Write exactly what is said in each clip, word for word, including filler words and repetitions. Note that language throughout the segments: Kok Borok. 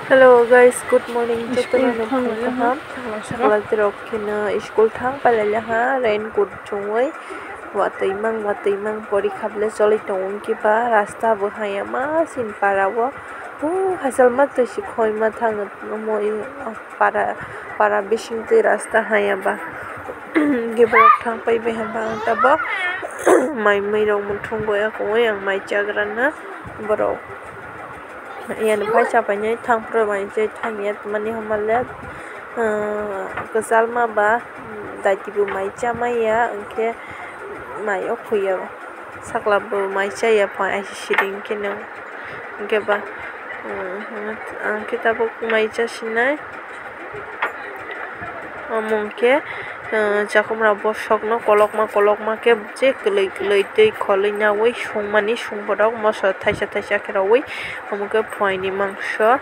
Hello guys, good morning. Jotono nokphang kaham. Sakla tirok kheno school thang pailai laha, raincoat chumui. Watwi mang, watwi mang, porikha ble choli tongo, hwnkhe ba rasta bo haya ma sini para o. O hachal ma twi si khoi ma thang, omo i para, para bising twi rasta haya ba. Hwnkhe borok thang pai bai hwnba ang tabok mai mui rok muthungwi, akungwi ang mai chagra na borok. Yani phai chapainai thang phuru mai chai thang ya mani homa le, ah, kwchal ma ba daiti bo mai cha maya, hwnkhe mai o khuya sakla bo mai cha ya phai aisi siri hwnkhe no, hwnkhe ba, ah, ang khe tabuk mai cha sinai. Omo hwnkhe, ah, chakhumra bosokno kolokma kolokma khe je kwlwi kwlwi twi kholwi naui sungmani sungborok moso thaisa thaisa khe raui omo khe phuaini mangso,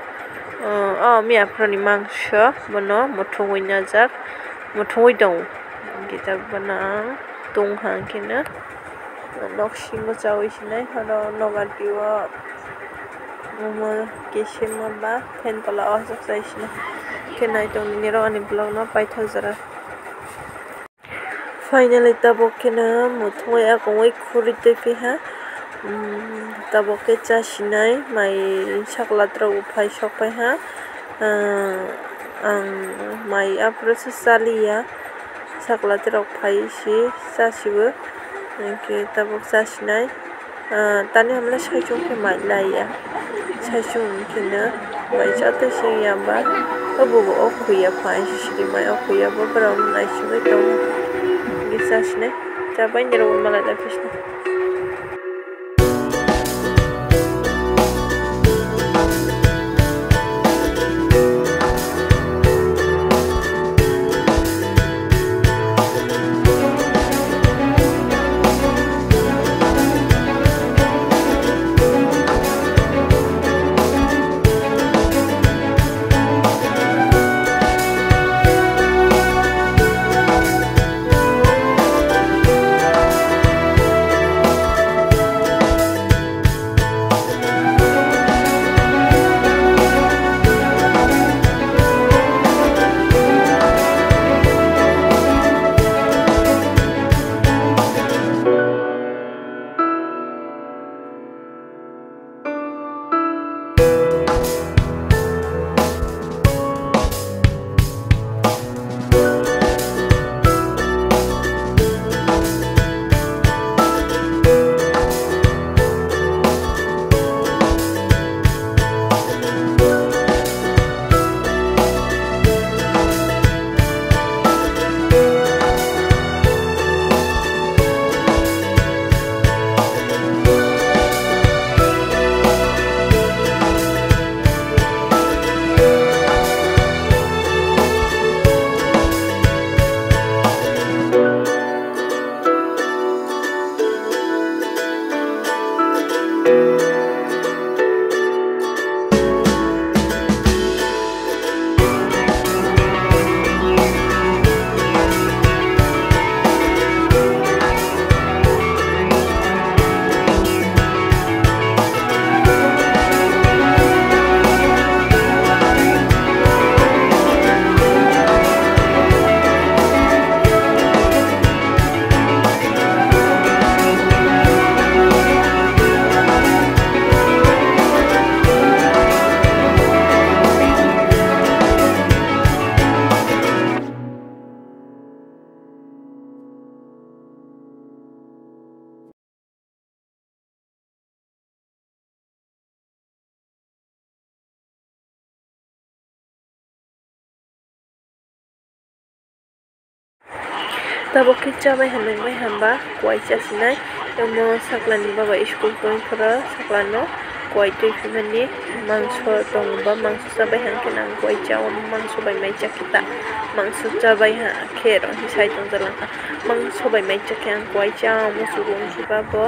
ah, o miyaphuruni mangso bono muthungwi najak, muthungwi tongo. Hwnkhe tabuk bono ang tongha hwnkhe no. Nok singo chaui sinai, oro nogar twi o omo kisa ma ba fan tola o aswk chai sinai. Khe nai tong nini oro ani vlog no paithak jora. Finally tabuk kheno muthungwi akungwi khurwi twi phiha. Tabuk khe cha sinai mai sakla rok phai sok phaiha. Ang mai aphuru se chaliya. Sakla tirok phai si cha sibo, hwnkhe tabuk cha sinai, ah, tani hamle saichung khe mai laiya, saichung hwnkhe no mai cha twi singya ba, o bubo o khuya phai si sidi mai o khuya bo borok naisingwi tongo, hwnkhe cha sinai, cha bai nini rok bo malai lai phi sinai. Tabuk khe chabai hambai bai hamba kuai chasinai. Omo saklani baba school tongphuru saklano kuai twi phimani mangso tongo ba mangso chabai hangkhe nang kuai cha, omo mangso bai mai chakhe ta mangso chabai ha khe rw sai tongjalangkha. Mangso bai mai chakhe ang kuai cha, omo sugo wngkhe ba bo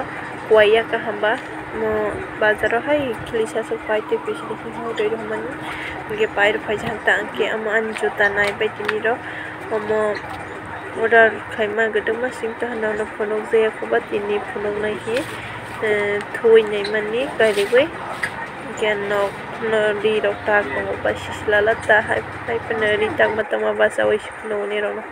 kuai ya kaham ba. Omo bazaro hai khilisa sok pai tei pisi rok hwnwi rw mani. Hwnkhe pai rw phaijak ta hwnkhe omo ani juta nai bai tini rok omo order khaima kwdwkma sing tongkha, nono phunukjaya khe ba tini phunuknai khe, eh, thuwi naimani kariwi hwnkhe nok. no ri rok tak tongo, ba sisi lala ta hai, hai phano ri tangma tangma bachaui se phano nini rok no.